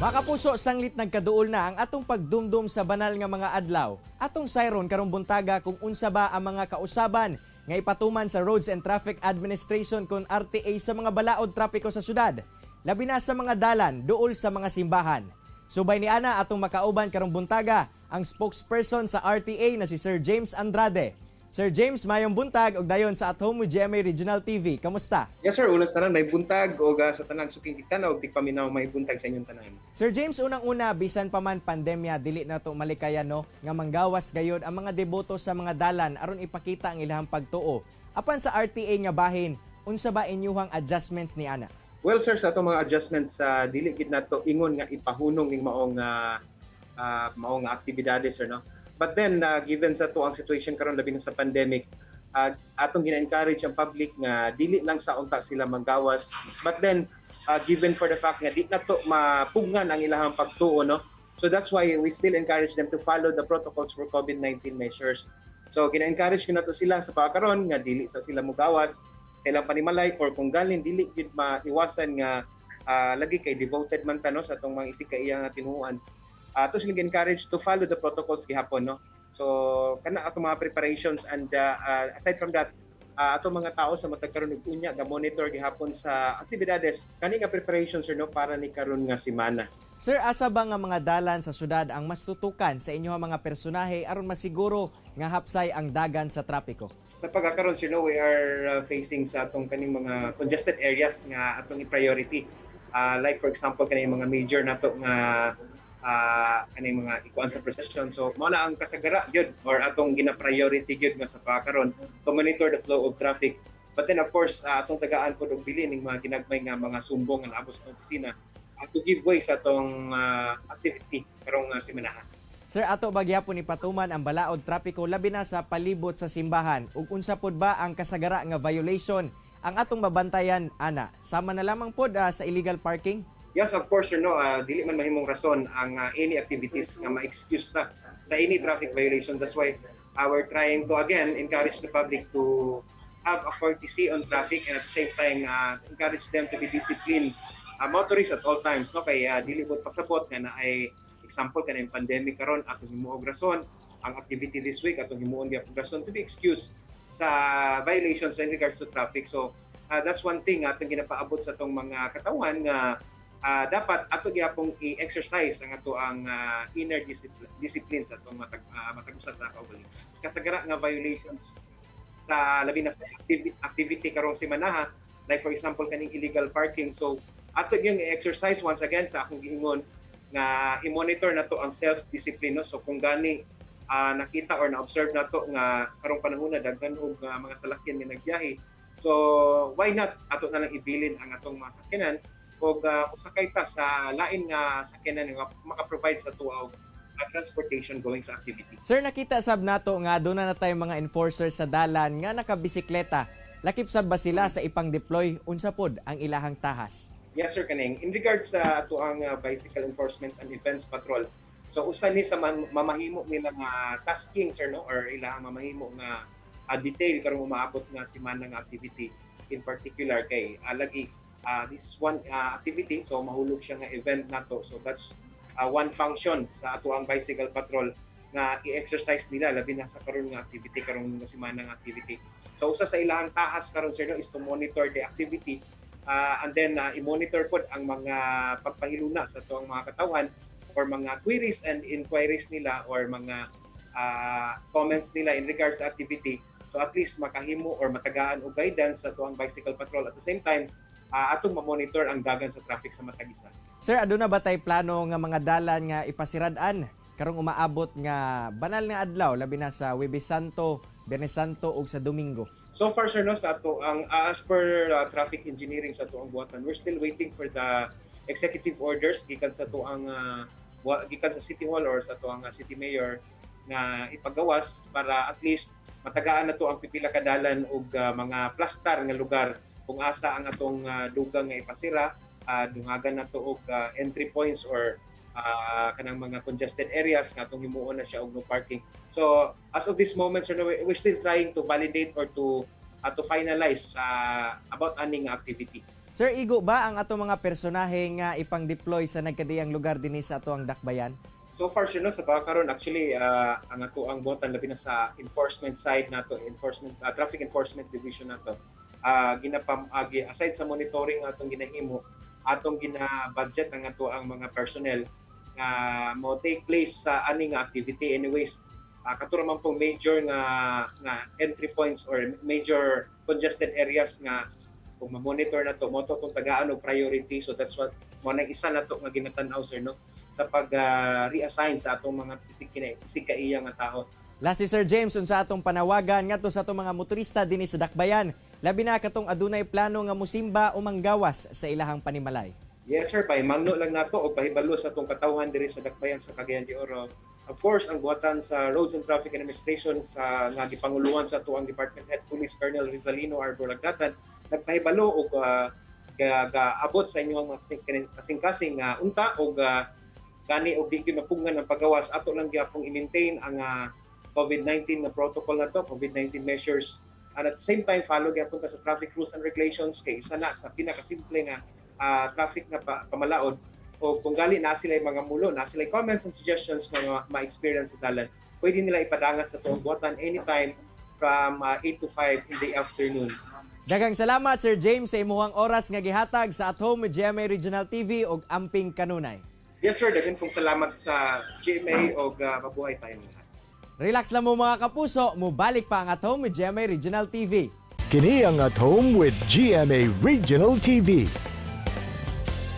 Mga kapuso, sanglit nagkaduol na ang atong pagdumdum sa banal nga mga adlaw. Atong sayron karong buntaga kung unsa ba ang mga kausaban nga ipatuman sa Roads and Traffic Administration kon RTA sa mga balaod trapiko sa syudad. Labi na sa mga dalan duol sa mga simbahan. Subay ni ana, atong makauban karong buntaga ang spokesperson sa RTA na si Sir James Andrade. Sir James, mayong buntag ug dayon sa At Home with GMA Regional TV. Kamusta? Yes sir, una sa tanan maayong buntag og sa tanang suking tigtanaw ug tigpaminaw, maayong buntag sa inyong tanan. Sir James, unang-una, bisan pa man pandemya, dili na to malikayan, no, nga manggawas gayod ang mga deboto sa mga dalan aron ipakita ang ilahang pagtuo. Apan sa RTA nga bahin, unsa ba inyuhang adjustments ni ana? Well sir, sa atong mga adjustments sa dili gid nato ingon nga ipahunong ning maong aktibidades, sir, no. But then given sa ato ang situation karon, labi na sa pandemic, atong gina-encourage ang public nga dili lang sa unta sila manggawas, but then given for the fact nga di nato mapugngan ang ilahang pagtuo, no. So that's why we still encourage them to follow the protocols for COVID-19 measures. So gina-encourage ko nato sila sa pagkaron nga dili sa sila mugawas kailang panimalay or kung galing dili gid maiwasan nga lagi kay devoted man ta, no, sa atong mga isig ka iya nga tinuohan. Ato sila encourage to follow the protocols gihapon, no. So kana atong mga preparations and aside from that, atong mga tao sa matag karon ug unya ga monitor gihapon sa aktibidades kani nga preparations, sir, no, para ni karon nga semana. Sir, asa ba nga mga dalan sa syudad ang mas tutukan sa inyong mga personahe aron masiguro nga hapsay ang dagan sa trapiko? Sa pagkakaroon sir, no, we are facing sa atong kaning mga congested areas nga atong i-priority. Like for example, kaning mga major nato nga kaning mga ikuan sa procession. So mao na ang kasagara gyud or atong gina-priority gyud nga sa pagkaron to monitor the flow of traffic. But then of course, atong tagaan pod og bilin ning mga ginagmay nga mga sumbong nga naabot sa atong opisina to give way sa atong activity karong semanaha. Sir, ato ba gyapon ipatuman ang balaod trapiko labi na sa palibot sa simbahan ug unsa pod ba ang kasagara nga violation ang atong mabantayan ana? Sama na lamang pod sa illegal parking? Yes, of course, sir, no, dili man mahimong rason ang any activities nga ma-excuse ta sa any traffic violations. That's why we're trying to again encourage the public to have a courtesy on traffic and at the same time encourage them to be disciplined motorists at all times, no, kay dili mo pasabot nga na ay example kanang pandemic karon, atong himuong rason ang activity this week, atong himuon gyapon rason to be excused sa violations in regards to traffic. So that's one thing atong ginapaabot sa atong mga katawhan nga dapat ato gyapong i-exercise ang ato ang inner discipline sa atong matag usa sa kaugalingon. Kasagara nga violations sa labi na sa activity karong semanaha, like for example kaning illegal parking. So ato yung i-exercise once again sa akong giingon nga i-monitor nato ang self-discipline, no. So kung gani nakita or na-observe nato nga karong panahon na daghan og mga salakyan nga nagbiyahe, so why not ato na lang ibilin ang atong mga sakyanan og usakay ta sa lain nga sakyanan nga maka-provide sa tuwa og transportation going sa activity. Sir, nakita sab nato nga aduna na tayo mga enforcer sa dalan nga nakabisikleta. Lakip sab ba sila sa ipang-deploy? Unsa pod ang ilahang tahas? Yes sir, kaning in regards sa ato ang bicycle enforcement and events patrol. So usa ni sa mamahimo nila nga tasking, sir, no, or ilahang mamahimo nga detail karong umaabot nga semana nga activity in particular kay lagi this is one activity, so mahulog siya nga event nato. So that's one function sa ato ang bicycle patrol nga i-exercise nila labi na sa karon nga activity, karong nga semana nga activity. So usa sa ilahang tahas karon, sir, no, is to monitor the activity and then i-monitor pod ang mga pagpangiluna sa tuang mga katawhan or mga queries and inquiries nila or mga comments nila in regards sa activity. So at least makahimo or matagaan og guidance sa tuang bicycle patrol, at the same time atong ma-monitor ang dagan sa traffic sa matag isa. Sir, aduna ba tay plano nga mga dalan nga ipasirad-an karong umaabot nga banal nga adlaw, labi na sa Huwebes Santo, Biyernes Santo ug sa Domingo? So far sir, no, sa ato ang as per traffic engineering sa ato ang buhatan, we're still waiting for the executive orders gikan sa ato ang gikan sa City Hall or sa ato ang city mayor nga ipagawas para at least matagaan na to ang pipila ka dalan og mga plastar nga lugar kung asa ang atong dugang nga ipasira, dungagan na to og entry points or kanang mga congested areas nga atong himuon na siya og no parking. So as of this moment sir, no, we're still trying to validate or to finalize about aning activity. Sir, igo ba ang atong mga personahe nga ipang-deploy sa nagkadiyang lugar dinhi sa atoang dakbayan? So far, sir, no, sa karon actually ang ato ang buhatan labi na sa enforcement side nato, enforcement traffic enforcement division nato. Ginapam aside sa monitoring atong ginahimo, atong gina-budget ang ato ang mga personnel nga mo take place sa ani nga activity. Anyways, kato man pong major nga entry points or major congested areas nga kung ma-monitor na to mo to kung tagaan og priority. So that's what mo nang isa na to nga ginatan-aw, sir, no, sa pag reassign sa atong mga isig kaiya nga tao. Lastly, Sir James, unsa atong panawagan ngadto sa atong mga motorista dinhi sa dakbayan, labi na katong adunay plano nga musimba o manggawas sa ilahang panimalay? Yes sir, pahimangno lang nato o pahibalo sa atong katawhan diri sa dakbayan sa Cagayan de Oro. Of course, ang buhatan sa Roads and Traffic Administration sa nga gipanguluhan sa atuang Department Head Police Colonel Rizalino R. Boragdatan nagpahibalo og ga abot sa inyong mga kasing-kasing nga unta og gani og di gyud mapungan ang pagawas, ato lang gyapong i-maintain ang COVID-19 na protocol na to, COVID-19 measures, and at the same time follow gyapon ta sa traffic rules and regulations kay isa na sa pinakasimple nga traffic nga pamalaod. O kung gali na sila mga mulo na sila comments and suggestions nga ma-experience sa dalan, pwede nila ipadangat sa tuong buhatan anytime from 8 to 5 in the afternoon. Daghang salamat, Sir James, sa imuhang oras nga gihatag sa At Home with GMA Regional TV og amping kanunay. Yes sir, daghan pong salamat sa GMA og mabuhay tayo lahat. Relax lang mo, mga kapuso, mubalik pa ang At Home with GMA Regional TV. Kini ang At Home with GMA Regional TV.